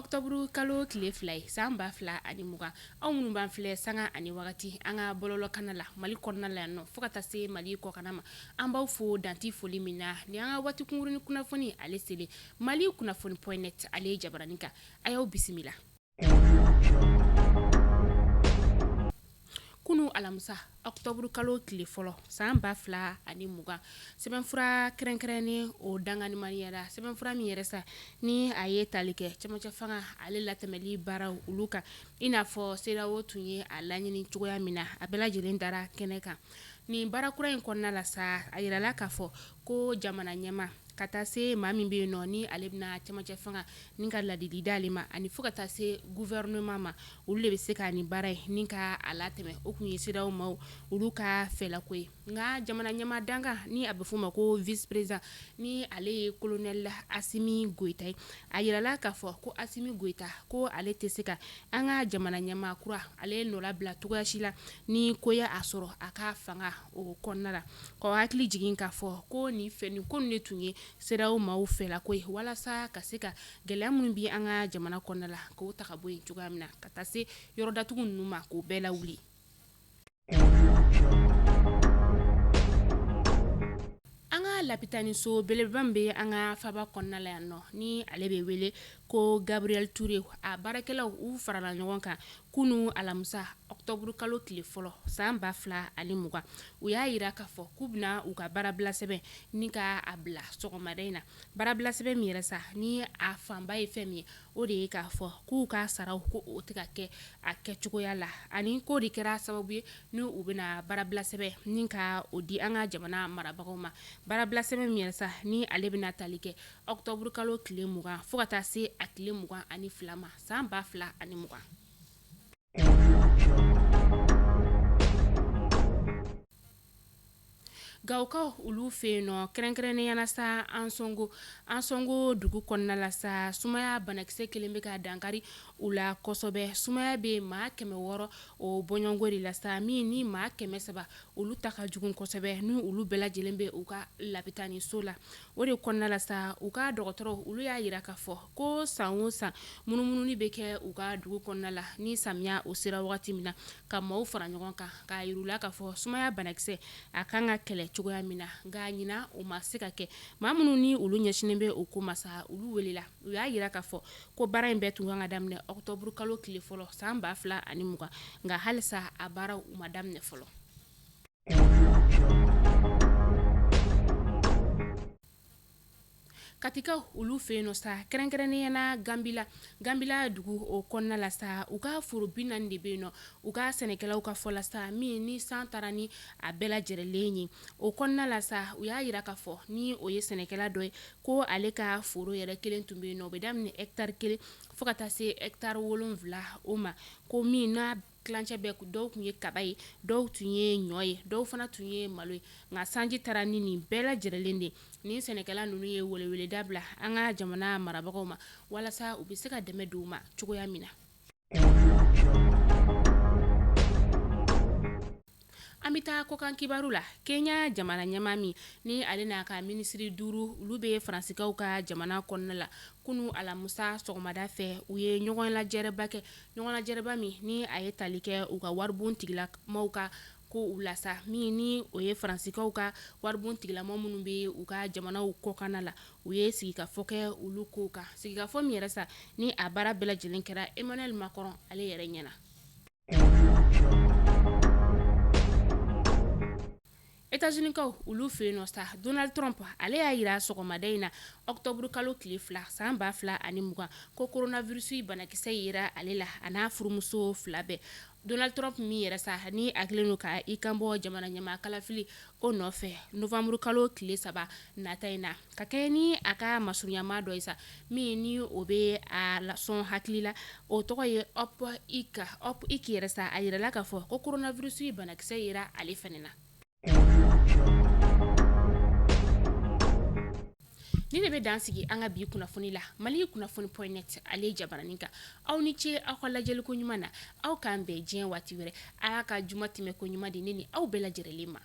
ɔkutɔburu kalo tile 2 ye san 2020. Aw minnu b'an filɛ sanga ani wagati an ka bɔlɔlɔkana la Mali kɔnɔna la yan nɔ fo ka taa se Mali kɔkanna ma, an b'aw fo dan tɛ foli min na. Ni an ka waati kunkurunnin kunnafoni ale selen Mali kunnafoni point net ale ye jabaranin kan, a y'aw bisimila. Kunun alamisa ɔkutɔburu kalo tile fɔlɔ san 2020, sɛbɛnfura kɛrɛnkɛrɛnnen o danganimayara. Sɛbɛnfura min yɛrɛ sa ni a ye tali kɛ cɛmancɛ fanga ale latɛmɛli baaraw olu kan, i n'a fɔ CEDEAO tun ye a laɲini cogoya min na, a bɛɛ lajɛlen dara kɛnɛ kan. Nin baara kura in kɔnɔna la sa, a yirala k'a fɔ ko jamana ɲɛmaa ka taa se maa min bɛ yen nɔ ni ale bɛna cɛmancɛ fanga ni ka ladili d'ale ma, ani fo ka taa se gouvernement ma, olu de bɛ se ka nin baara in ni ka a latɛmɛ. O tun ye CEDEAO maaw olu ka fɛlako ye. Nka jamana ɲɛmaa dankan ni a bɛ f'o ma ko vice président, ni ale ye colonel Asimi Goyita ye, a yirala k'a fɔ ko Asimi Goyita ko ale tɛ se ka an ka jamana ɲɛmaa kura ale nɔlabila cogoya si la ni ko ye a sɔrɔ a ka fanga o kɔnɔna la. K'aw hakili jigin k'a fɔ ko nin fɛn nin ko de tun ye CEDEAO maaw fɛlako ye walasa ka se ka gɛlɛya minnu bɛ an ka jamana kɔnɔna la k'o ta ka bɔ yen cogoya min na, ka taa se yɔrɔ datugu ninnu ma k'o bɛɛ lawuli. An ka lapitaniso belebeleba min bɛ an ka faba kɔnɔna la yan nɔ, ni ale bɛ wele ko Gabriel Touré, a baarakɛlaw u farala ɲɔgɔn kan kunun alamisa ɔkutɔburu kalo tile fɔlɔ san 2020. U y'a yira k'a fɔ k'u bɛna u ka baarabila sɛbɛn ni ka a bila sɔgɔmada in na. Baarabila sɛbɛn min yɛrɛ sa ni a fanba ye fɛn min ye, o de ye k'a fɔ k'u ka saraw ko o tɛ ka kɛ a kɛcogoya la, ani k'o de kɛra sababu ye ni u bɛna baarabila sɛbɛn ni ka o di an ka jamana marabagaw ma. Baarabila sɛbɛn min yɛrɛ sa ni ale bɛna tali kɛ ɔkutɔburu kalo tile 20 fo ka taa se a tile 22 ma san 2020. Gawokaw olu fɛ yen nɔ, kɛrɛnkɛrɛnnenya la sa Ansɔngo dugu kɔnɔna la sa, sumaya banakisɛ kelen bɛ ka dankari u la kosɛbɛ. Sumaya bɛ maa 600 o bɔɲɔgɔnko de la sa, min ni maa 300 olu ta ka jugu kosɛbɛ, ni olu bɛɛ lajɛlen bɛ u ka lapitaniso la. O de kɔnɔna la sa, u ka dɔgɔtɔrɔw olu y'a yira k'a fɔ ko san o san munumununi bɛ kɛ u ka dugu kɔnɔna la ni samiya o sera wagati min na, ka maaw fara ɲɔgɔn kan k'a yir'u la k'a fɔ sumaya banakisɛ a kan ka kɛlɛ cogoya min na. Nka ɲinan o ma se ka kɛ. Maa minnu ni olu ɲɛsinnen bɛ o ko ma sa, olu welela, u y'a yira k'a fɔ ko baara in bɛɛ tun kan ka daminɛ ɔkutɔburu kalo tile fɔlɔ san 2020, nka halisa a baaraw u ma daminɛ fɔlɔ. Katikaw olu fɛ yen nɔ sa, kɛrɛnkɛrɛnnenya na Ganbila Ganbila dugu o kɔnɔna la sa, u ka foro 40 de bɛ yen nɔ. U ka sɛnɛkɛlaw ka fɔ la sa, min ni san taara ni a bɛɛ lajɛlen ye, o kɔnɔna la sa, u y'a yira k'a fɔ ni o ye sɛnɛkɛla dɔ ye ko ale ka foro yɛrɛ kelen tun bɛ yen nɔ, o bɛ daminɛ hectare kelen fo ka taa se hectare 7 o ma, ko min n'a tilancɛ bɛɛ dɔw tun ye kaba ye, dɔw tun ye ɲɔ ye, dɔw fana tun ye malo ye. Nka sanji taara ni nin bɛɛ lajɛlen de. Nin sɛnɛkɛla ninnu ye weleweleda bila an ka jamana marabagaw ma walasa u bɛ se ka dɛmɛ don u ma cogoya min na. An bɛ taa kɔkan kibaru la. Kenya jamana ɲɛmaa min ni ale n'a ka minisiri duuru olu bɛ Faransikaw ka jamana kɔnɔna la, kunun alamisa sɔgɔmada fɛ u ye ɲɔgɔn lajɛrɛba kɛ, ɲɔgɔn lajɛrɛba min ni a ye tali kɛ u ka waribon tigilamaw ka ko u la sa, min ni o ye Faransikaw ka waribon tigilama minnu bɛ u ka jamanaw kɔkanna la. U ye sigikafɔ kɛ olu kow kan, sigikafɔ min yɛrɛ sa ni a baara bɛɛ lajɛlen kɛra Emmanuel Macron ale yɛrɛ ɲɛna. États-Unis-kaw olu fɛ yen nɔ sa, Donald Trump ale y'a yira sɔgɔmada in na octobre kalo tile 2 san 2020 ko coronavirus banakisɛ yera ale la, a n'a furumuso fila bɛɛ. Donald Trump min yɛrɛ sa ni a kɛlen don ka i kanbɔ jamana ɲɛmaa kalafili o nɔfɛ novembre kalo tile 3 nata in na, ka kɛɲɛ ni a ka masurunyamaa dɔ ye sa min ni o bɛ a lasɔn hakili la, o tɔgɔ ye Hope Hicks. Hope Hicks yɛrɛ sa, a yirala k'a fɔ ko coronavirus banakisɛ yera ale fana na. Nin de bɛ dan sigi an ka bi kunnafoni la Mali kunnafoni point net ale jabaranin kan. Aw ni ce aw ka lajɛliko ɲuman na. Aw k'an bɛn diɲɛ waati wɛrɛ. Ala ka juma tɛmɛ ko ɲuman di ne ni aw bɛɛ lajɛlen ma.